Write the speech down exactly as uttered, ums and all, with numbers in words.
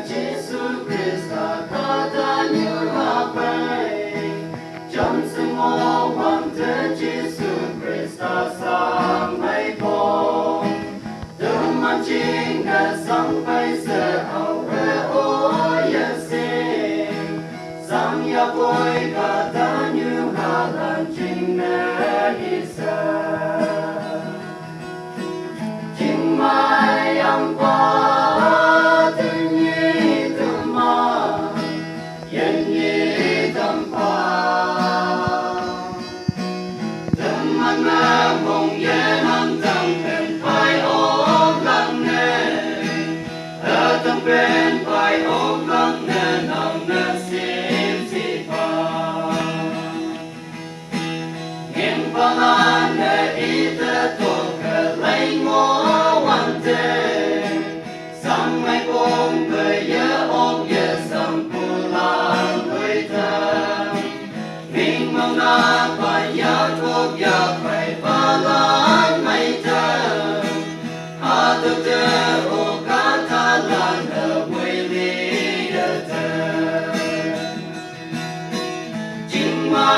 Jisu Khrista kata nyu hapai. Jam semo wang te Jisu Khrista sang mai pong. Teman jing ka sang pai se au we o ye sing. Sang ya koi kata nyu halan jing ne isa. Jingmai ang pa tenyi tema, yenyi tempa. Teman memong yenang tang pen pai ong lang ne. Tang pen pai ong lang ne nang ne sim si pa. Ngem palan ne ita to ke lei ngo wan te. Sang mai pong ke ye ong ye sang pulang lui ta. Ming mong na pa ya kok ya pai palan mai ta. A to te o ka ta lan e wei li e te. Jingma